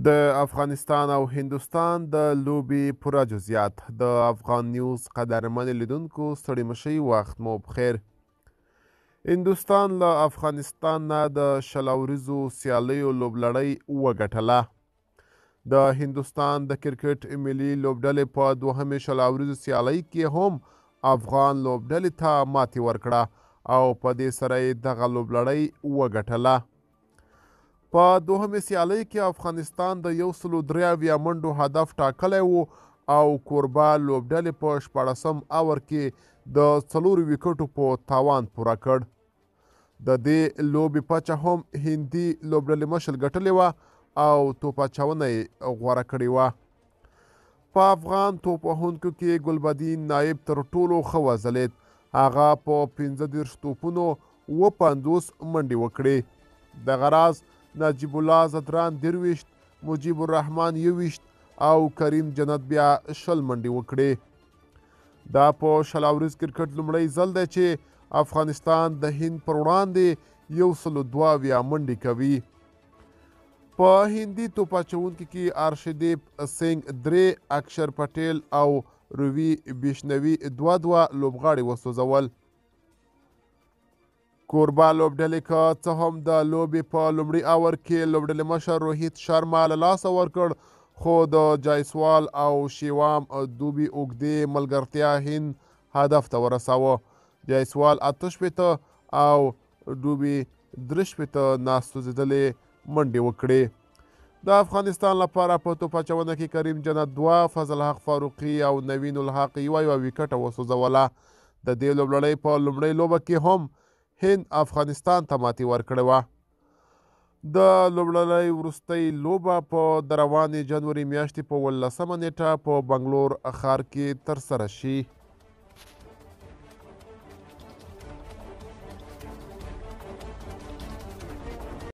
د افغانستان او هندوستان د لوبې پوره جزیات. د افغان نیوز قدرمن لیدونکو، ستړي مشي، وخت مو پخیر. هندوستان له افغانستان نه د 20 اوریزو سیالیو لوبلړۍ وګټله. د هندوستان د کرکټ ملي لوبډلې په دوهمې 20 اوریزو سیالۍ کې هم افغان لوبډلې ته ماتې ورکړه او په دې سره یې دغه لوبلړۍ وګټله. په دوهمې سیالۍ کې افغانستان د 173 منډو هدف ټاکلی و او کوربه لوبډلې په 16 اور کې د 4 ویکټو په تاوان پوره کړ. د دې لوبې پچه هم هندي لوبډلې مشر ګټلې وه او توپ اچونه یې غوره کړې وه. په افغان توپ وهونکو کې ګلبدین نایب تر ټولو ښه وځلېد. هغه په 35 توپونو 57 منډې وکړې. دغه راز نجیب الله ځدران 23، مجیب الرحمن 21 او کریم جنت بیا 20 منډې وکړې. دا په 20 اوریز کرکټ لومړی ځل دی چې افغانستان د هند پر وړاندې 172 منډې کوي. په هندي توپ اچوونکي کې ارشدیپ سینګ 3، اکشر پټیل او روي بشنوي 2-2 لوبغاړي وسوځول. کوربه لوبډلې که څه هم د لوبې په لومړي اور کې لوبډلې مشر روهیت شرما له لاسه ورکړ، خو د جایسوال او شیوام دوبي اوږدې ملګرتیا هند هدف ته ورساوه. جایسوال 68 او دوبي 63 ناسوځېدلې منډې وکړې. د افغانستان لپاره په توپ اچونه کې کریم جنت 2، فضل حق فاروقي او نوین الحق 1-1 ویکټه وسوځوله. د دې لوبلړۍ په لومړۍ لوبه کې هم هند افغانستان ته ماتې ورکړې وه. د لوبلړۍ وروستۍ لوبه په د روانې جنوري میاشتې په 17 نیټه په بنګلور ښار کې ترسره شي.